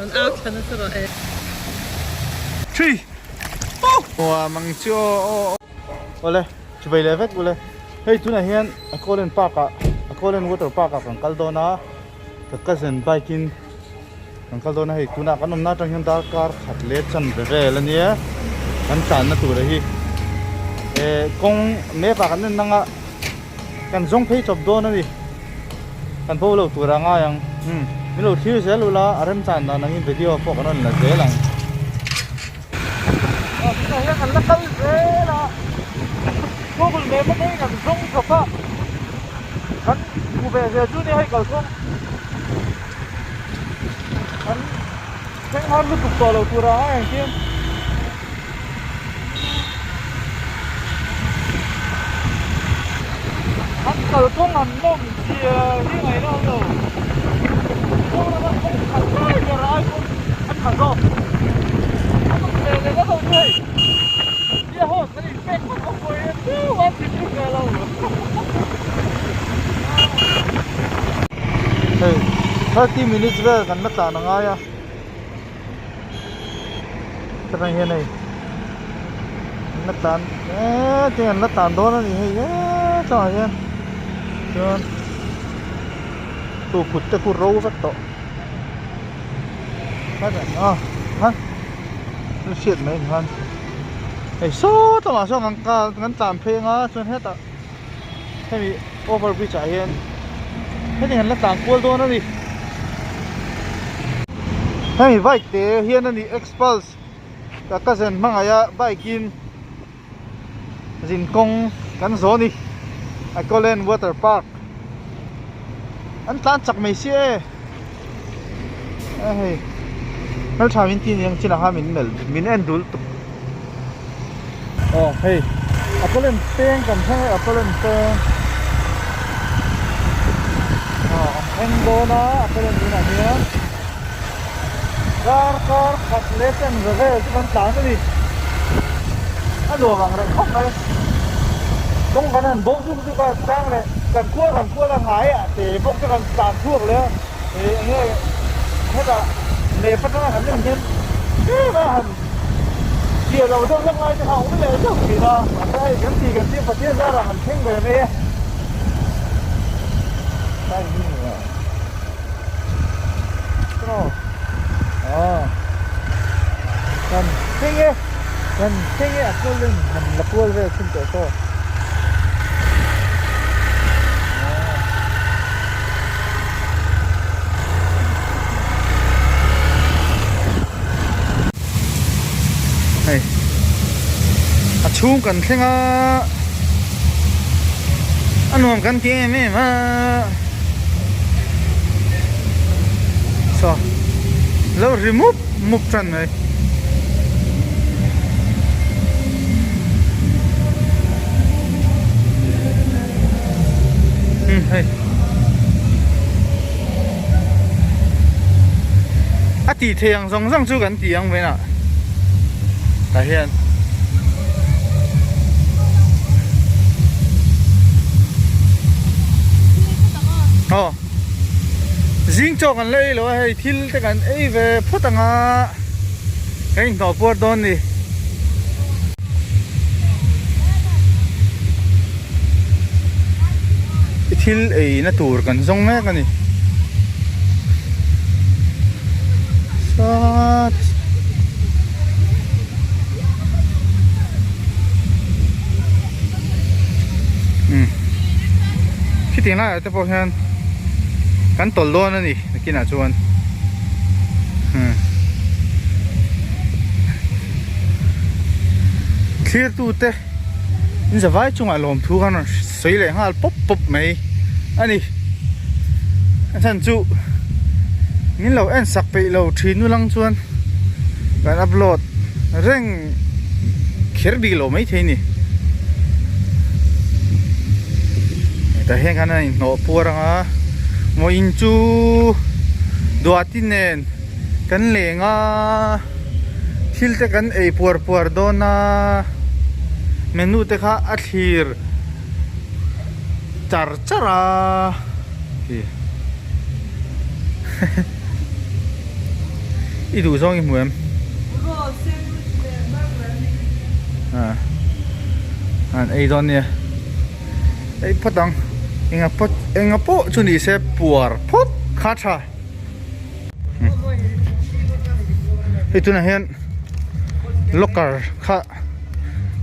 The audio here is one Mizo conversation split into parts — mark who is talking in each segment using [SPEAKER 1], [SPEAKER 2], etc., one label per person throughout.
[SPEAKER 1] An au thla nasa rawh e.
[SPEAKER 2] Three, four. Nuam ang chu aw. Awle, chuvei leh vek ule. Hei tunah hian Akolen Park ah, Akolen Water Park ah kan kal dawn a, ka cousin bike in kan kal dawn a hei tunah kan awmna atang hian darkar khat leh chan ve vel a nia kan tlanna tur a hi eh kawng map ah kan en ang a kan zawng phei chawp dawn a ni kan bo lo tur a ngai ang umm min lo thlir zel ula a remchan dan angin video pawh kan rawn la zel ang. Aw tunah hian kan la kal zel a Google map atangin kan zawng chawp a kan hmu ve zel chu nia hei kalkawng kan thleng har lutuk tawh lo tur ang a engtin an kalkawng an nawm zia hi ngaihna awm lo Mizoram a kawng khat lai ber ai pawn a tha zawk a nawm ve leh la lo chu hei nia hawn kan in pek vak ang pawh hian chu an thinrim ve lo hei 30 minutes vel kan la tlan a ngai a. Hetah hian hei an la tlan eee tiang an la tlan dawn a ni hei eee chungah hian chuan tu kut te khu ro vek tawh a han hriat mai ang khan hei saw tlangah sawn kan kal kan tlan phei anga chuan hetah hemi over bridge ah hian heti an la tlan kual dawn a ni hemi bike te hian a ni xpulse ka cousin hmangaih a bike in zin kawng kan zawh a ni Akolen water park an tlan chak mai sia e a hei hmeltha min ti aniang chinah khan min melh min en dul tuk. Aw hei a pawlen peng kan thleng a a pawlen peng aw an thleng dawn a a pawlen tunah hian kar kar khat leh chen ve vel chu kan tlan a ni a nuam ang reng khawp mai kawng kan han bo zuk zuk a chang leh kan kual kan kual a ngai ah te bawk chu kan tlan chhuak leh a ih eng nge hetah map atanga han en hian tlem a han Chiah lo deuh lawk lai te kha a awm leh deuh thin a, mahse hei kan ti kan tia Pathian zarah han thleng ve mai e. Kan thleng e, kan thleng e a kual in han la kual vel thin tawh saw. Hei a chhung kan thleng a a nuam kan ti em em a saw lo ri mup mup tan mai. Hei a tih theih ang zawng zawng chu kan ti ang vawiinah tah hian aw zing chaw kan la ei lo a hei thil te kan ei ve phawt ang a kan inhnawh puar dawn a ni. Thil ei na tur kan zawng mek a ni sat umm khitiang laiah te pawh hian kan tawlh dawn a ni nakinah chuan umm thlir tute in zavai chungah lawmthu khan rawn sawi leh nghal pawp pawp mai a ni a chhan chu min lo en sak peih lo thin nu lang chuan kan upload reng kher bik lo maithei a ni tah hian khan a inhnawh puar ang a vawiin chu duati nen kan leng a. Thil te kan ei puar puar dawn a, menu te kha a thlir char char a I duh zawng i hmu em? An ei dawn nia. Ei phawt ang. Enga phawt enga pawh chu ni se puar phawt kha tha. Hei tunah hian locker kha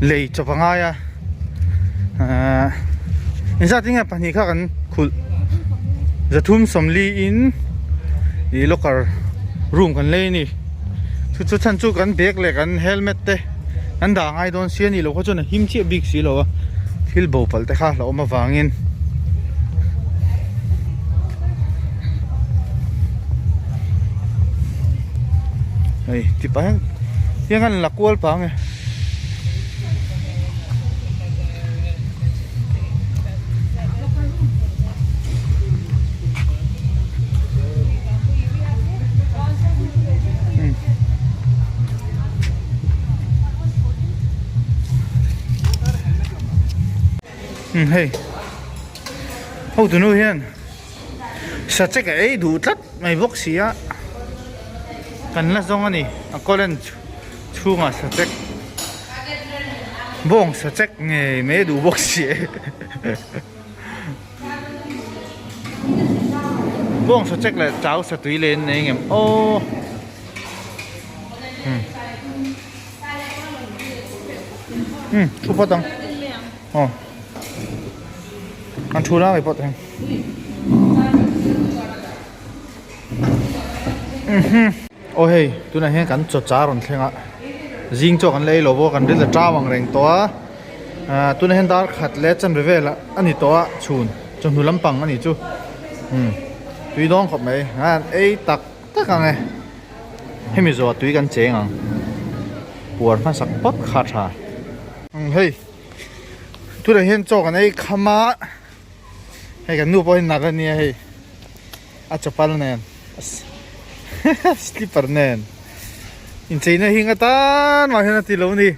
[SPEAKER 2] lei chawp a ngai a ahh engzat in nge pahnih kha kan khulh zathum sawmli in ih locker room kan lei a ni chu chu chhan chu kan bag leh kan helmet te kan dah ngai dawn si a nih loh kha chuan a him chiah bik si lo a thil bo palh te kha a hlauhawm avangin. Hei ti pah hian hian an la kual pah ang e. Hei hotunu hian sachek a ei duh tlat mai bawk si a kan la zawng a ni a kawlen chhungah sachek bawng sachek ngei mai a duh bawk si e bawng sachek leh chau satui leh an nei ngem aw um thu phawt ang aw an thu lai phawt ang aw hei tunah hian kan chaw char rawn thleng a zing chaw kan la ei lo bawk a kan rilru tau ang reng tawh a ah tunah hian dar khat leh chanve vel a ni tawh a chhun chawhnu lampang a nih chu um tui dawng khawp mai an ei tak tak ang e. Hemi zawh tui kan cheng ang. Puar hmasak phawt kha tha. Hei tunah hian chaw kan ei kham a hei kan nu pawh hi nat ania hei a chawpal nen slipper nen incheina hi nga tan mah hian a ti lo ni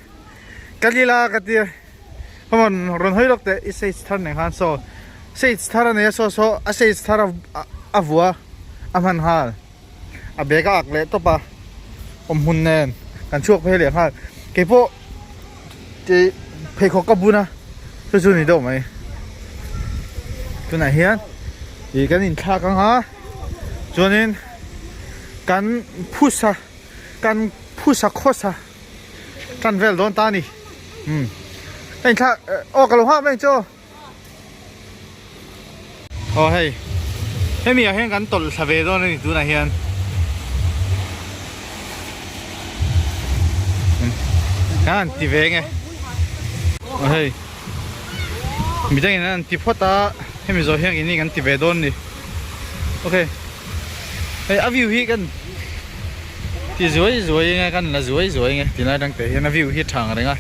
[SPEAKER 2] ka lila ka tia come on rawn hawi lawk teh i sage thar nen khan saw sage thar a nei a saw saw a sage thar a vua a hman nghal. A bag a ak leh tawp a awm hmun nen kan chhuak phei leh nghal keipawh tih pheikhawk ka bun a chu chu ni deuh mai tunah hian ih kan inthlak ang a chuanin kan phusa kan phusa khawsa tan vel dawn ta a ni umm ka inthlak aw ka lo nghak mai ang che aw. Aw hei hemi ah hian kan tawlh thla ve dawn a ni tunah hian kan han ti ve nge aw hei midangin an han ti phawt a hemi zawh hian keini kan ti ve dawn a ni okay hei a view hi kan ti zuai zuai nge kan la zuai zuai nge tilai atang te hian a view hi a tha ang reng a.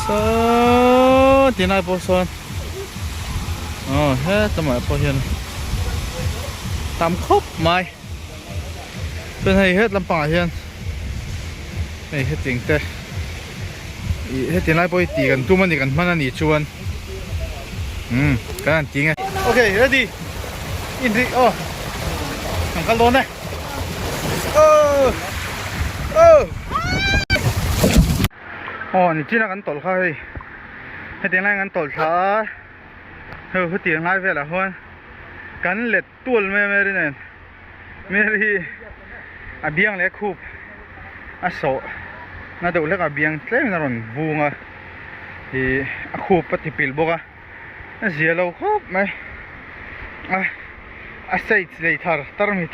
[SPEAKER 2] Saw tinai pawh sawn aw hetlaiah pawh hian tam khawp mai chuan hei het lampangah hian hei hetiang te ih heti lai pawh hi tih kan tum a ni kan hman a nih chuan umm kan han ti nge okay ready inri aw kan kal dawn e. Aw nichina kan tawlh kha hei hetiang laiin kan tawlh thla a hei hetiang lai velah huan kan let tual mai a Mary nen Mary hi a biang leh a khup a sawh na deuh hlek a biang tlem in a rawn vung a ih a khup a ti pilh bawk a. A zia lo khawp mai a a size lei thar tarmit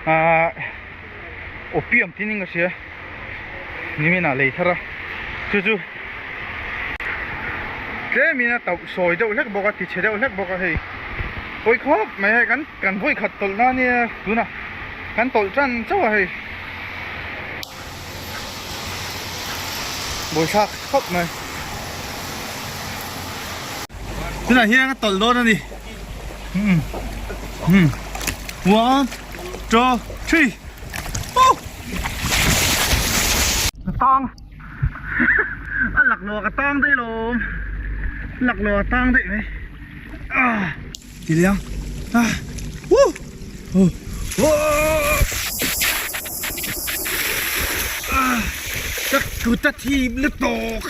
[SPEAKER 2] ahh opium tih ning ka hria nimin ah lei thar a chu chu tlem in a tauh sawi deuh hlek bawk a ti chhe deuh hlek bawk a hei pawi khawp mai hei kan kan vawi khat tawlh na ania tunah kan tawlh tan chauh a hei buaithlak khawp mai tunah hian a tawlh dawn a ni um um 1 2 3 oh ka tang a laklawh ka tang daih lawm laklawh a tang daih mai ah ti liang ah woo oh oh. Ka kut a thip lutuk.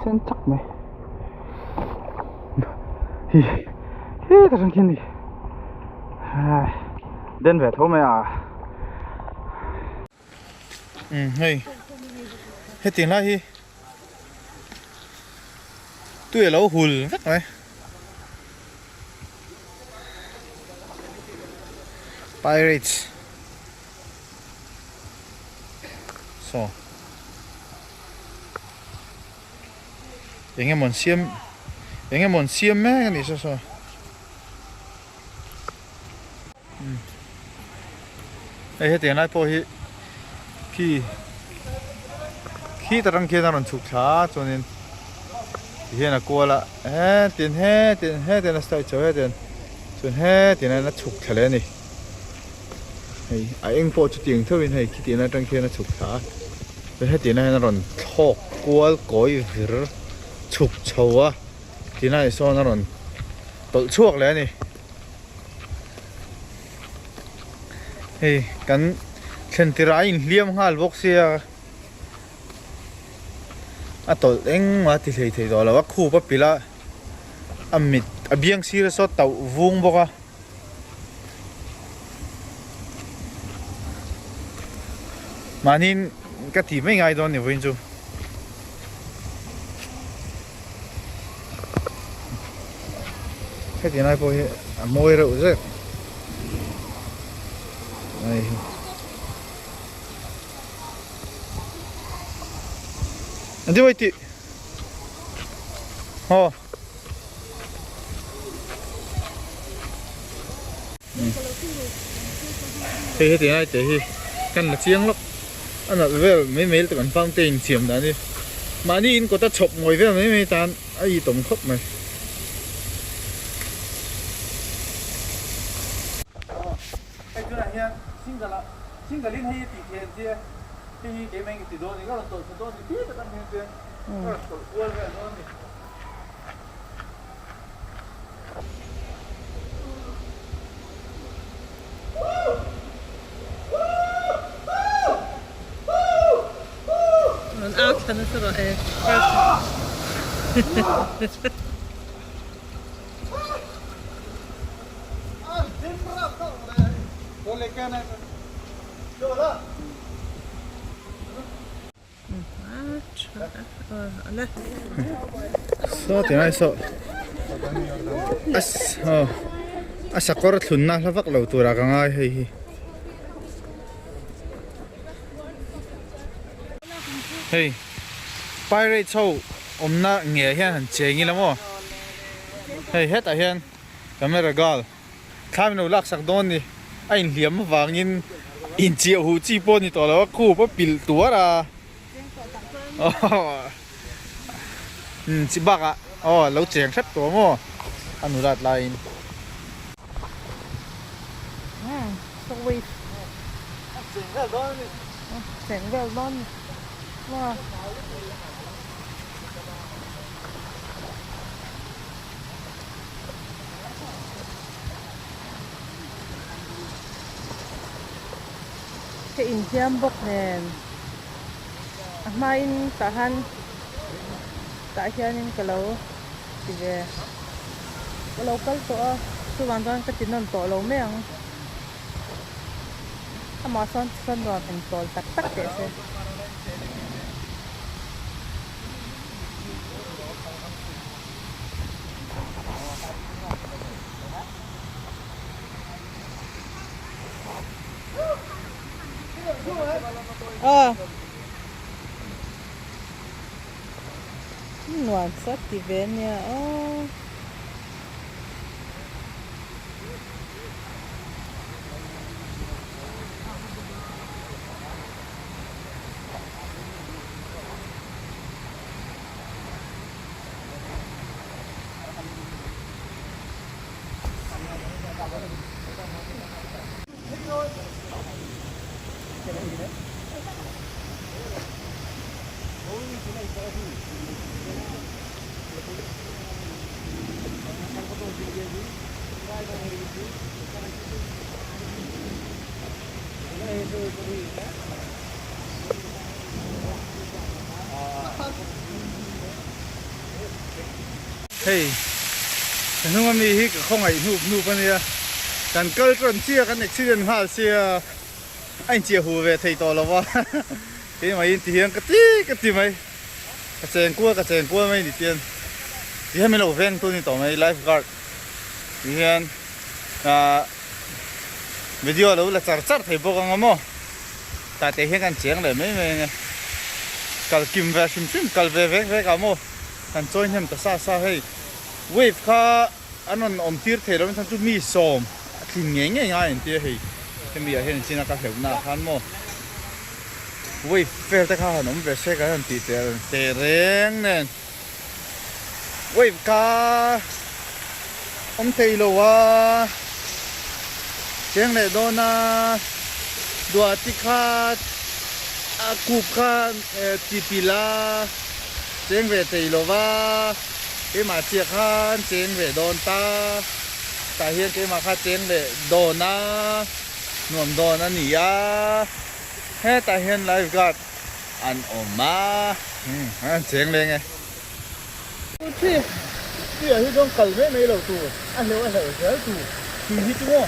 [SPEAKER 2] Sen chak mai. Hi hi ta tang khian ni. Den ve tho mai a. Um hei hetiang lai hi tui a lo hul vek mai pirates saw eng emaw an siam eng emaw an siam mek a nih saw saw. Hei hetiang lai pawh hi khi khi ta rang khian a rawn chhuk thla a chuanin tihian a kual a hetin hetin hetin a style chho hetin chuan hetin a chhuk thla leh a ni hei a eng pawh chutiang theuhin hei khitiang atang khian a chhuk thla a chuan hetiang hian a rawn thlawk kual kawi vir chhuk chho a. Tinai sawn a rawn tawlh chhuak leh a ni. Hei kan thlen tirah a inhliam nghal bawk sia a tawlh engmah a ti hlei thei tawh lo a khup a pilh a a mit a biang sir a saw tauh vung bawk a. Mahniin ka ti mai ngai dawn ni vawiin chu. Heti lai pawh hi a mawi reuh zek hei hi an ti mai tih haw hei heti lai te hi kan la chiang lawk. A nalh vel mai mai te kan fountain siam dan hi mahni in kawta chhawp ngawi vel mai mai tan a itawm khawp mai. Hei tunah hian single ah single in hei a tih theih an tia hei hi keimah in ka ti dawn a ni ka rawn tawlh thla dawn a ni pi tak ang hian chuan ka rawn tawlh kual vel dawn a ni.
[SPEAKER 1] Rawn au thla nasa rawh e.
[SPEAKER 2] Saw ti ngai saw a sakawr thlunna hla vak lo turah ka ngai hei hi hei pirates ho awmna ngei hian han cheng ila maw hei hetah hian camera girl Thla min lo laksak dawn ni. A inhliam avangin inchiah huh chi pawh a ni tawh lo a, khup a pilh tuar a. Umm chi bakah aw lo cheng hrep tawh maw a nulat laiin. Cheng vel dawn a ni.
[SPEAKER 1] Cheng vel dawn a ni. Ka inhliam bawk nen a hmain tah han tah hianin ka lo ti ve ka lo kal tawh a chuvang chuan ka ti nawn tawh lo mai ang amah sawn sawn nuam in tawl tak tak teh se. Aw nuam sa ti ve nia aw.
[SPEAKER 2] Hei ka hnung ami hi ka khawngaih hnup hnup a nia, kan kal tawn chiah kan accident nghal sia a inchiah hu ve thei tawh lo va keimah in ti hian ka ti ka ti mai ka cheng kual ka cheng kual mai ni tian ti hian min lo veng tu ni tawh mai life guard ti hian ah video lo la char char thei bawk ang a maw tah te hian kan cheng leh mai mai ang e kal kim ve hrim hrim kal ve vek vek ah maw. Kan chawi hnem ta sa sa hei wave kha an rawn awm tir thei lo chuan chu mi sawm a tlin ngei ngei ngai an tia hei hemi ah hian chin a ka hleuh na ah khan maw wave vel te kha han awm ve se kan han tih teh teh reng nen wave kha awm thei lo a cheng leh dawn a duati kha a kup kha ti pilh a. Cheng ve thei lo va, keimah chiah khan cheng ve dawn ta. Tah hian keimah kha cheng leh dawn a, nuam dawn a ni a. Hetah hian life guard an awm a, an cheng leng e. Tui ah hi chuan kal mai mai lo tur, a hleuh a hleuh zel tur tui hi chu maw.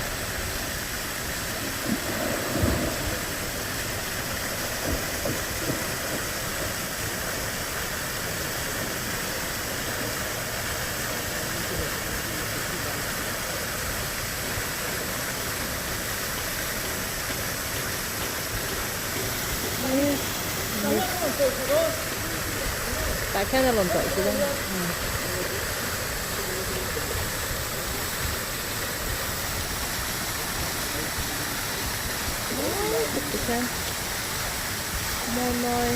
[SPEAKER 1] Tah khian a rawn tawlh chu dawn. Tikhian mawi mawi.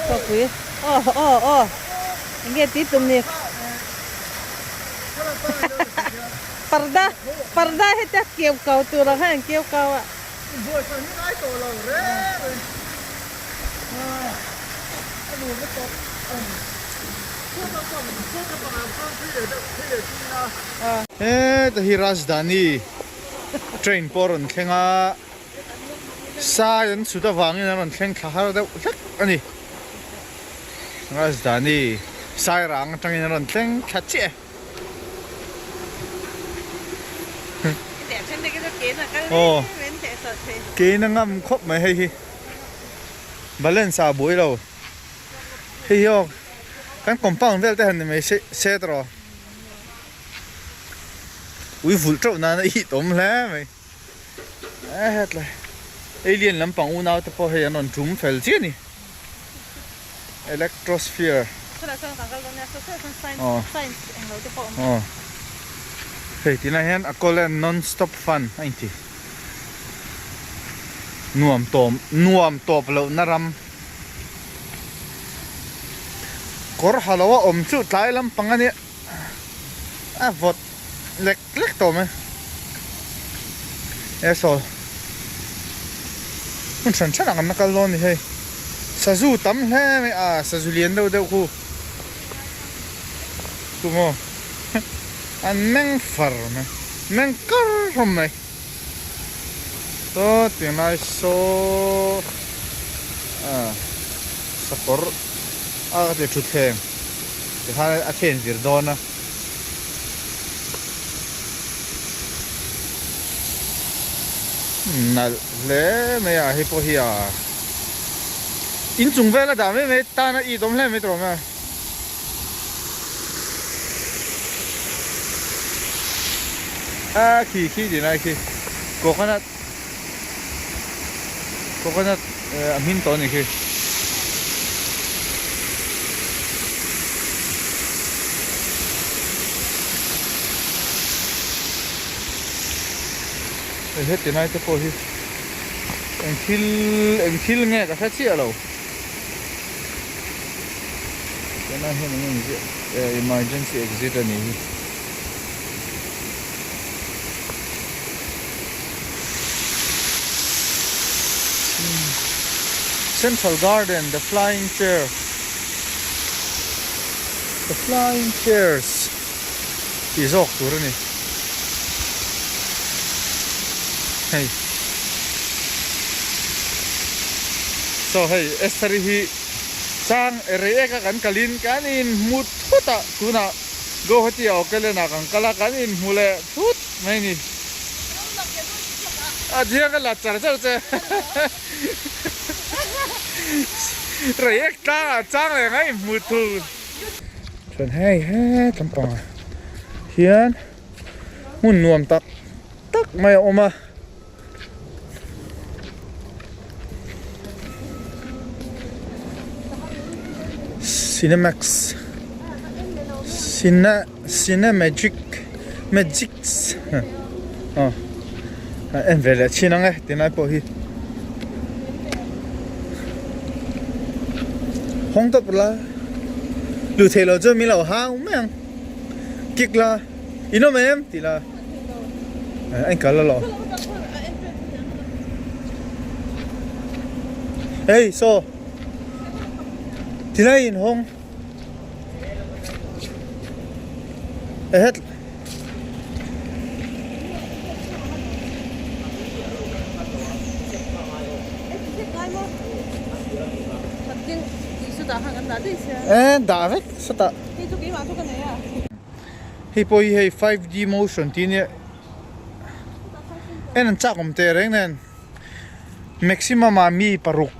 [SPEAKER 1] Khawpui aw aw aw enge tih tum ni parda parda heta keu kau tur ang khan an keu kau a.
[SPEAKER 2] Heta hi Rajdhani train pawh a rawn thleng a. Sai an chhut avangin an rawn thleng thla har deuh hlek a ni. Rajdhani Sairang atangin an rawn thleng thla chiah e. Aw kein a ngam khawp mai hei hi balance ah a buai lo hei hi aw kan compound vel te han ni mai se se tawh ui vulh teuh nan a it awm hle mai. Hetlai alien lampang unau te pawh hei an rawn tum fel chiah a ni electrosphere aw hei tinah hian a call hian non stop fun a inti. Nuam tawm nuam tawp loh na ram. Kawr ha lo a awm chu tlai lampang a nia a vawt lek lek tawh mai. E saw hmun hran hran ah kan la kal dawn a ni hei. Sazu tam hle mai a sazu lian deuh deuh khu chu maw an meng far mai meng kar hlawm mai. Saw tinglai saw ah sakawr a ka ti thutthleng tikhan a thlen vir dawn a. Nalh hle mai a hei pawh hi a inchung vel a dah mai mai tan a it awm hle mai tawh awm e. A khi khi tih lai khi coconut coconut a hmin tawh a ni khi. Hei heti lai te pawh hi eng thil eng thil nge ka hre chiah lo. Tunah hian eng eng ziah emergency exit a nih hi. Central Garden the flying chair the flying chairs tih zawk tur a ni hei saw hei Esther-i hi chang rei eka kan kalin kan inhmu thut a tunah Guwahati ah Auckland ah kan kal a kan inhmu leh thut mai a ni a diang ka la char char che rei ek tlangah chang leh ngai inhmu thut. Chuan hei het lampangah hian hmun nuam tak tak mai a awm a. Cinemax Cine Cinemagic Magics aw a en ve leh chin ang e tilai pawh hi hawng tawp la luh theih loh chuan min lo hau mai ang kik la in awm em tih la a inkal alawm hei saw tilai in hawng ehet. E dah vek sawtah. Hei pawh hi hei 5D motion tih ania en an chak awm teh reng nen maximum ah mi paruk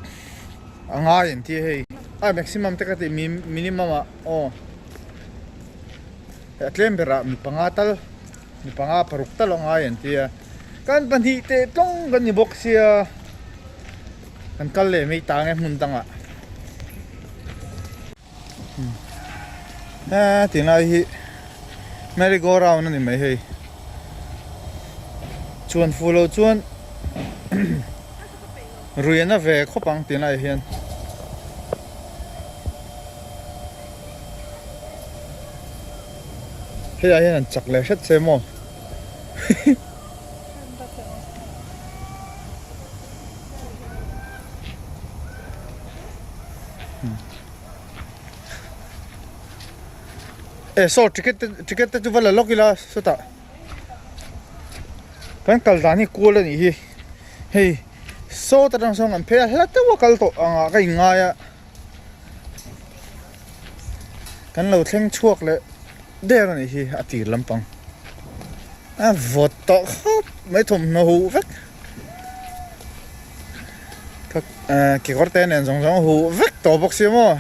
[SPEAKER 2] a ngai an tia hei a maximum te ka tih minimum ah aw. A tlem berah mi panga tal mi panga paruk tal a ngai an ti a kan pahnih teh tlawng kan ni bawk sia kan kal leh mai tang e hmun dangah he tinglai hi merry go round a ni mai hei chuan fuh loh chuan rui a na ve khawp ang tinglai hian. Hei ah hian an chak leh hret che maw E saw ticket te ticket te chu va la lawk ila sawtah kan kal dan hi kual a nih hi hei sawt atang sawn kan phei a hla deuh a kal tawh angah ka inngai a. Kan lo thleng chhuak leh der a nih hi a tir lampang a vawt tawh khawp mai thawmhnaw huh vek kekawr te nen zawng zawng huh vek tawh bawk sia maw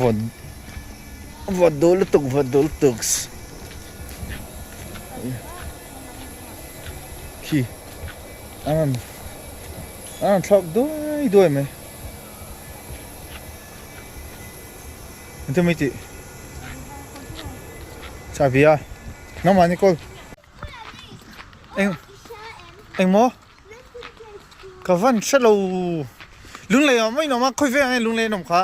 [SPEAKER 2] vawt vawt duh lutuk vawt duh lutuk khi a rawn a rawn thlawk duai duai mai. Engtin mai tih chahbi a nangmah ni kawl eng engmaw. Ka van hre lo. Lunglei ah mai nuam a, khawi veng nge lunglei an awm kha?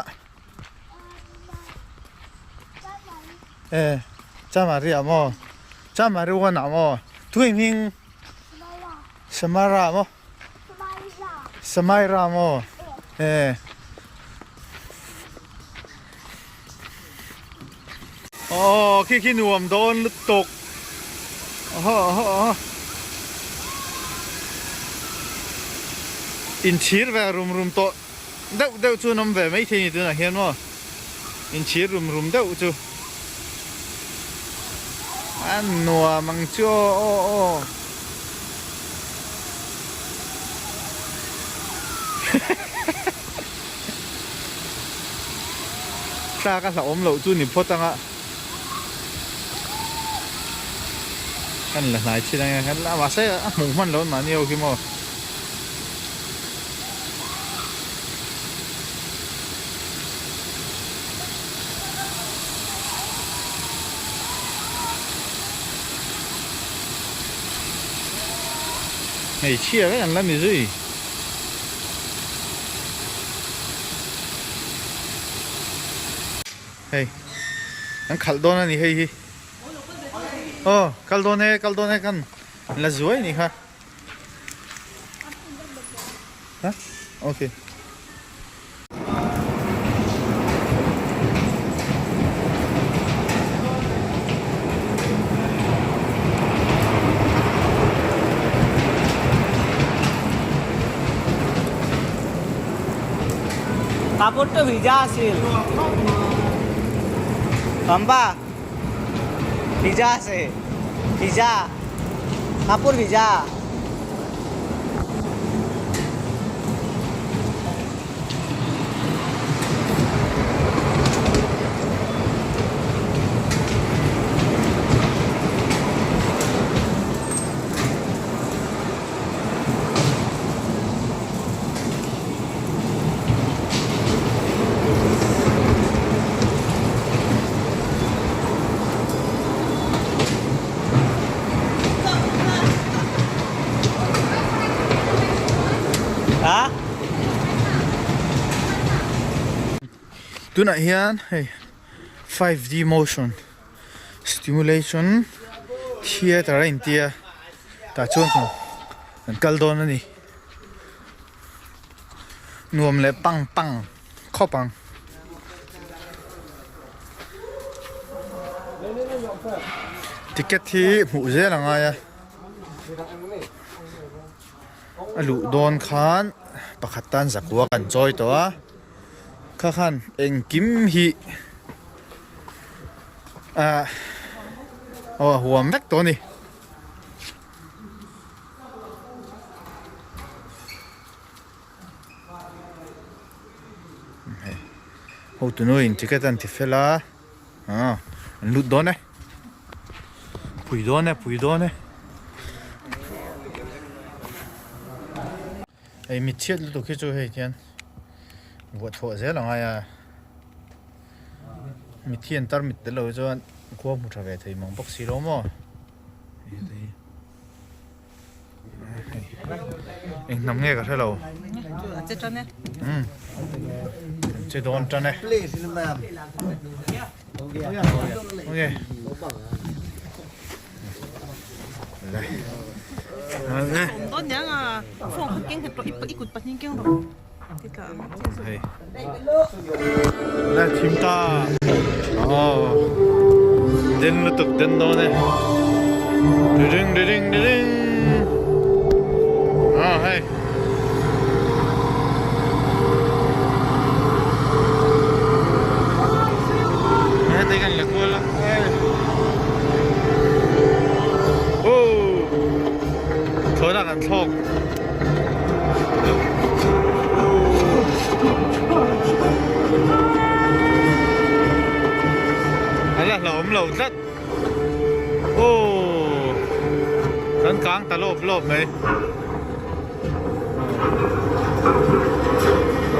[SPEAKER 2] E, Chamari ah maw? Chamari one ah maw? Tui hming? Samara maw? Samaira maw? E. Aw, khi khi nuam dawn lutuk. Aw, aw, aw. Inchhir ve rum rum tawh deuh deuh chu an awm ve maithei ni tunah hian maw. Inchhir rum rum deuh chu. A nuam ang chu aw aw aw. Tlak a hlauhawm loh chu ni phawt anga kan la hnai thin ang e mahse a hmuh hman loh mahni ho khi maw. Hmeichhia vek an la ni zui. Hei an khalh dawn a ni hei hi. Aw kal dawn e kal dawn e kan la zuai a nih kha. Ha okay.
[SPEAKER 3] কাপোৰটো ভিজা আছিল গম পা ভিজা আছে ভিজা কাপোৰ ভিজা
[SPEAKER 2] Tunah hian hei 5D motion stimulation theatre a intia tah chuan kan kal dawn a ni nuam leh pang pang khawp ang. Ticket hi hmuh zel a ngai a a luh dawn khan pakhat tan zakua kan chawi tawh a kha khan engkim hi ah aw a huam vek tawh a ni. Hotu in ticket an ti fel a ah an lut dawn e pui dawn e pui dawn e hei mit chhiat lutuk hi chu hei hian vuah chhuah zel a ngai a mitthi an tar mit tel lo chuan khua hmu tha ve thei mang bawk si lo maw. Eng hnam nge ka hre lo.
[SPEAKER 1] A che tan e.
[SPEAKER 2] Um. Che dawn tan e. Okay.
[SPEAKER 1] Don yang a phone kha keng ro i kut pahnih keng ro.
[SPEAKER 2] Hei. La thim ta. Oh. Den lutuk den dawn e. Ding ding ding. Ah hei. Hei te kan la kual a. Oh. Thawna kan thlawk. A la hlauhawm lo tlat aw kan kang ta lawp lawp mai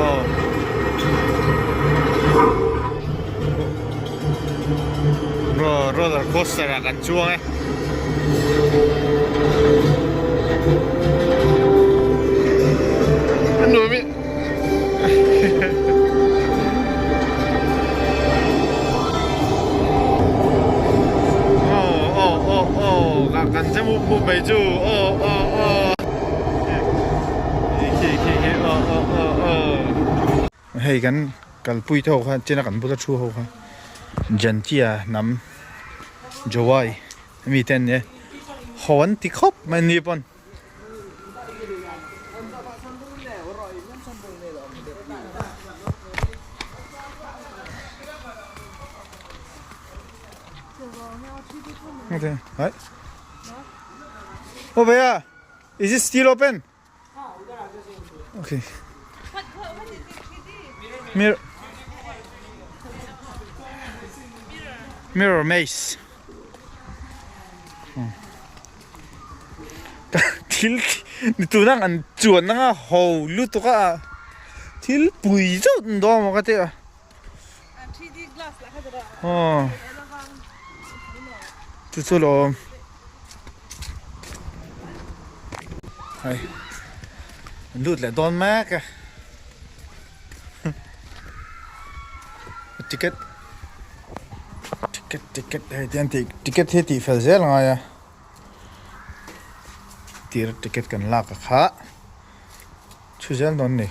[SPEAKER 2] aw roller coaster ah kan chuang e. khup mai chu aw aw aw khi khi khi aw aw aw aw hei kan kalpui te ho kha china kan bula thu ho kha Jantia hnam Jowai mi te an nia haw an ti khawp mai ni pawn. Okay, right. Oh, bhaiya, is it still open? Okay. Mirror. Mirror maze. Thil tuna an chuan anga ho lutuk a thil pui zauh an dawn maw ka ti a aw chu chu lawm hei an lut leh dawn mek e ticket. Ticket ticket hei te an tih ticket hi tih fel zel angai a tir ticket kan lak a kha chhu zel dawn ni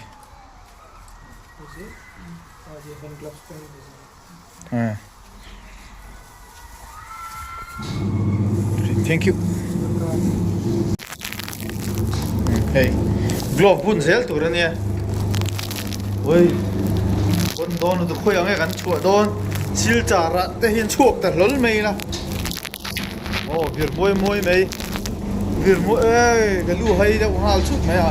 [SPEAKER 2] thank you hei glove bun zel tur ania ui pawn dawn lutuk khawi ang nge kan chhuah dawn thil char ah te hian chhuak ta hlawl mai ila aw vir mawi mawi mai vir mawi ei ka lu hai deuh nghal chut mai a.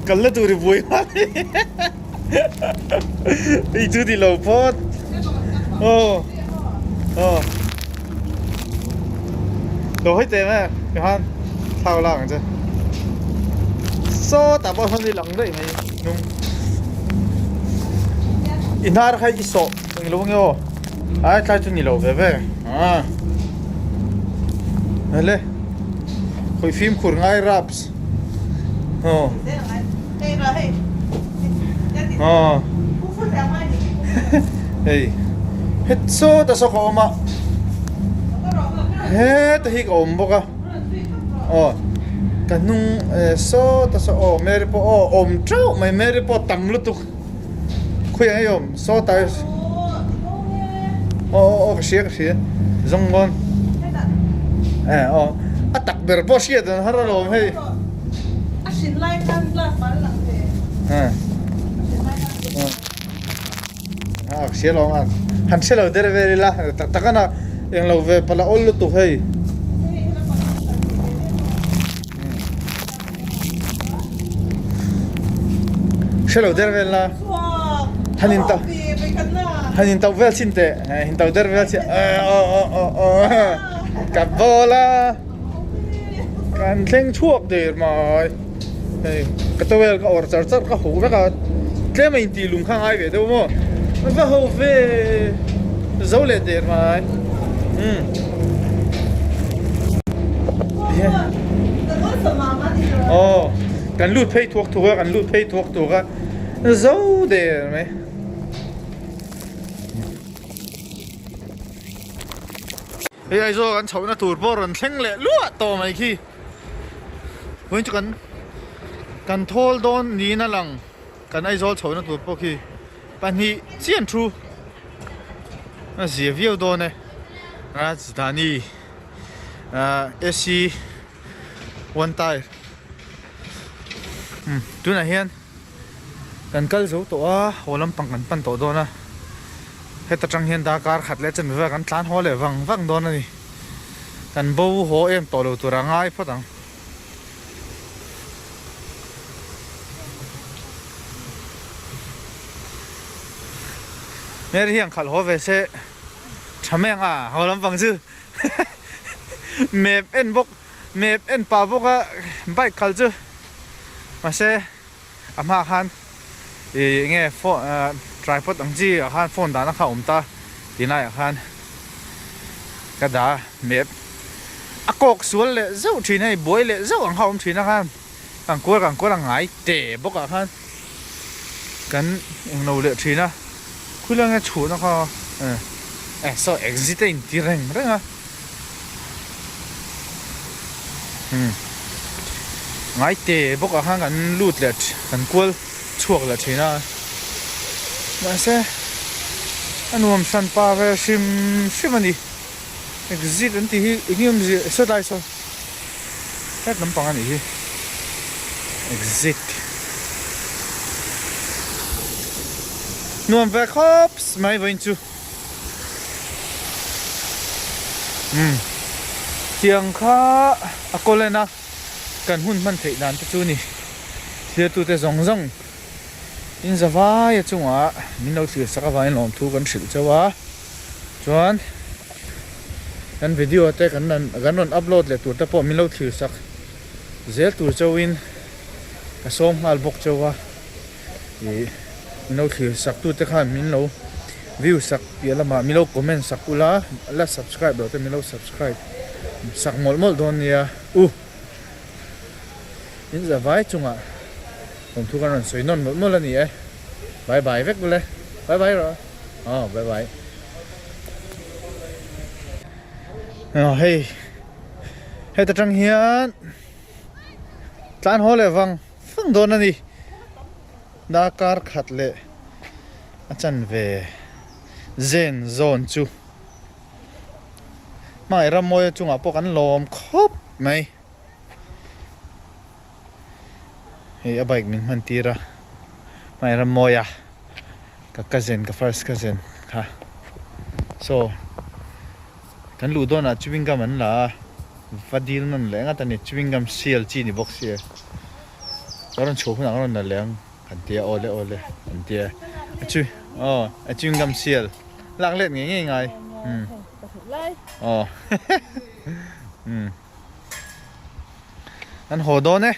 [SPEAKER 2] Kal na tur i buai nghal Hei chu ti lo phawt Aw Aw Lo hawi teh mai ti khan thlau lak ang che Sawtah pawh sawn i lang daih mai hnung I hnar kha i sawh eng lo nge aw Ai tlai chu ni lo ve ve Ah Hele Khawih fimkhur ngai raps. Aw. Aw. Hei. Het sawt a saw ka awm a. Heta hi ka awm bawk a. Aw. Ka hnung sawt a saw aw Mary pawh aw awm teuh mai Mary pawh tam lutuk. Khawiah nge i awm sawtah i aw aw aw ka hria ka hria zawng dawn eh aw a tak ber pawh hriat an har alawm hei
[SPEAKER 1] a hrin lai khan glass var a lang ve
[SPEAKER 2] eh a ka hria lo ang han hre lo der vel ila tak tak ana englo ve pala awl lutuk hei. Hrelo der vel la. Han in tauh han in tauh vel chin teh. In tauh der vel chin. Aw aw aw aw. Ka bawl a. Kan thleng chhuak der mai. Hei ka towel ka awr char char ka huh vek a. Tlem a intih lung kha ngai ve deuh maw. Va ho ve zo leh der mai. Umm. Aw kan lut phei thuak thuak a kan lut phei thuak thuak a zo der mai. Hei Aizawl kan chhohna tur pawh rawn thleng leh luah tawh mai khi. Vawiin chu kan kan thawl dawn niin a lang kan Aizawl chhohna tur pawh khi pahnih chian thu a zia viau dawn e Rajdhani. Ahh AC one tyre umm tunah hian kan kal zo tawh a haw lampang kan pan tawh dawn a heta tang hian darkar khat leh chanve vel kan tlan haw leh vang vang dawn a ni kan bo haw em tawh lo tur a ngai phawt ang. Mary hian khalh haw ve se tha mai ang a haw lampang chu. Map en bawk map en pah bawk a bike kal chu mahse a hmaah khan ih eng nge phone ah tripod ang chi ah khan phone dahna kha a awm ta tih laiah khan ka dah a map a kawk sual leh zeuh thin a hei buai leh zeuh ang kha a awm thin a khan kan kual kan kual a ngai teh bawk ah khan. Kan englo leh thin a, khulai nge chhuahna kha eh saw exit a inti reng reng a umm ngaite bawk ah khan kan lut leh kan kual chhuak leh thin a mahse a nuam hran pa ve hrim hrim a ni exit an tih hi eng nge awmzia sawtlai saw Het lampang a nih hi exit nuam ve khawp mai vawiin chu umm tiang kha a kawl en a kan hun hman theih dan te chu ni thlir tute zawng zawng in za vai a chungah min lo thlir sak avangin lawmthu kan hrilh chauh a chuan. Kan video te kan rawn kan rawn upload leh tur te pawh min lo thlir sak zel tur chauhin ka sawm nghal bawk chauh a ih min lo thlir sak tu te khan min lo view sak piah lamah min lo comment sak ula la subscribe loh te min lo subscribe sak mawlh mawlh dawn nia u in za vai chungah thawmthu kan rawn sawi nawn mawlh mawlh a ni e bye bye vek ule bye bye rawh. Aw bye bye. Aw hei heta tang hian tlan haw leh vang vang dawn a ni darkar khat leh a chanve zen zawn chu hmangaih rammawi chungah pawh kan lawm khawp mai. Hei a bike min hman tir a hmai ram mawi a ka cousin ka first cousin kha saw kan luh dawnah chewing gum an la a va dil nawn leh ngat a ni chewing gum sial chi ni bawk sia ka rawn chhuah hunah ka rawn la leh ang kan tia awle awle an tia a chu aw a chewing gum sial lak let ngei ngei ngai umm aw umm. An haw dawn e.